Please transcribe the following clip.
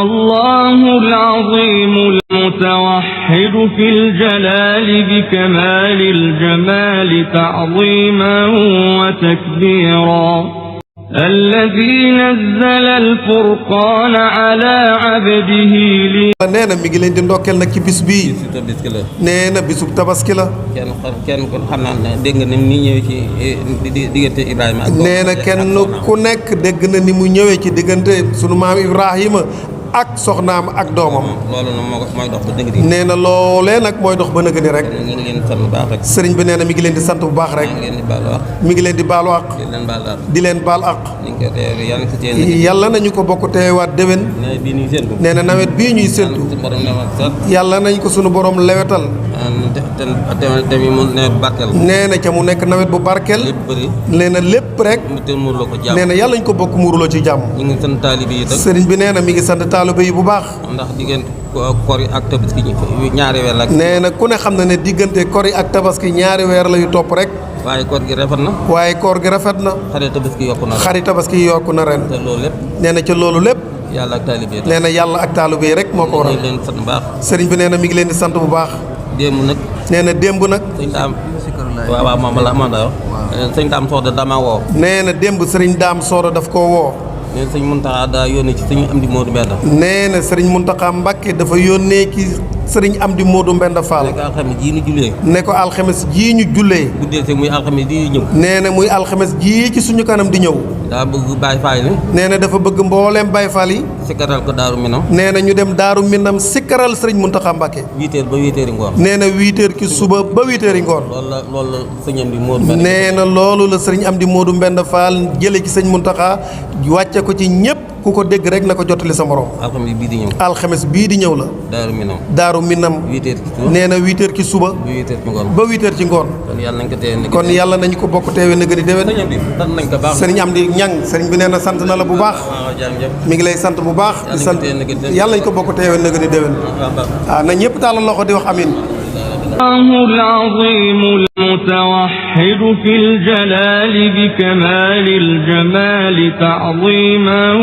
الله العظيم المتوحد في الجلال بكمال الجمال تعظيما وتكبيرا الذي نزل الفرقان على عبده nee na mi ngi leen di ndokkeel nag ci bis bii nee na bisub tabaski la kenn ko xam naa ne dégg nga ni mu ñëwee ci diggante Ibrahima ak nee na kenn ku nekk dégg na ni mu ñëwee ci diggante sunu maam Ibrahima ak soxnaam ak doomam. loolu nag mooy dox ba dëgg di. nee na loolee nag mooy dox ba nëgg ni rek. ñu ngi leen di sant bu baax rek. sëriñ bi nee na mi ngi leen di sant bu baax rek. mi ngi leen di baalu àq. di leen baal àq. yàlla nañu ko bokk teewaat déwén. nee na nawet bii ñuy séntu. yàlla nañ ko sunu borom lewetal. nee na ca mu nekk nawet bu barkeel. nee na lépp rek. nee na yàlla nañ ko bokk muuruloo ci jàmm. sëriñ bi nee na mi ngi sant taalibe yi bu baax. ndax diggante koor yi ak tabaski ñaari weer la. nee na ku ne xam na ne diggante koor yi ak tabaski ñaari weer la yu topp rek. waaye koor gi rafet na. waaye koor gi rafet na. xari tabaski yokku na ren. xari tabaski yokku na ren. te loolu lépp. nee na ca loolu lépp. yàlla ak taalibe yi. nee na yàlla ak taalibe yi rek moo ko waral. leen sant bu baax. sëriñ bi nee na mi ngi leen di sant bu baax. démb nag. nee na démb nag. sëñ Daam. waaw moom la sëñ Daam Soxna dama woo. nee na démb sëriñ Daam Soxna daf koo woo. nee na sëñ Muntaxa daa yónnee ci sëñ Amdi Moodu Mbenda. nee na sëriñ Muntaxa Mbàkke dafa yónnee ci sëriñ Amdi Moodu Mbenda Fall. ne ko alxames jii ñu jullee. ne ko alxames jii ñu jullee. guddee see muy alxames jii ñëw. nee na muy alxames jii ci suñu kanam di ñëw. daa bëgg Baay Faal yi. nee na dafa bëgg mbooleem Baay Faal yi. sikkaral ko Daaru Minam. nee na ñu dem Daaru Minam sikkaral sëriñ Muntaxa Mbàkke. 8h ba 8h ngoon. nee na 8h ci suba ba 8h ngoon. loolu la sëñ Amdi Moodu Mbenda. nee na loolu la sëriñ Amdi Moodu Mbenda Fall jëlee ci sëñ Muntaxa wàcce ko ci ñëpp ku ko dégg rek na ko jottali sa morom. alxames bii di ñëw. alxames bii di ñëw la. Daaru Minam. Daaru Minam. 8h ci suba. nee na 8h ci suba. ba 8h ci ngoon. ba 8h ci ngoon. kon yàlla nañu ko bokk teewee na gën a déwén. sëriñ Amdi Ñang sëriñ bi nee na sant na la bu baax. mi ngi lay sant bu baax. di sant yàlla nañu ko bokk teewee na gën a déwén. waaw na ñëpp tàllal loxo di wax amin. الله العظيم المتوحد في الجلال بكمال الجمال تعظيما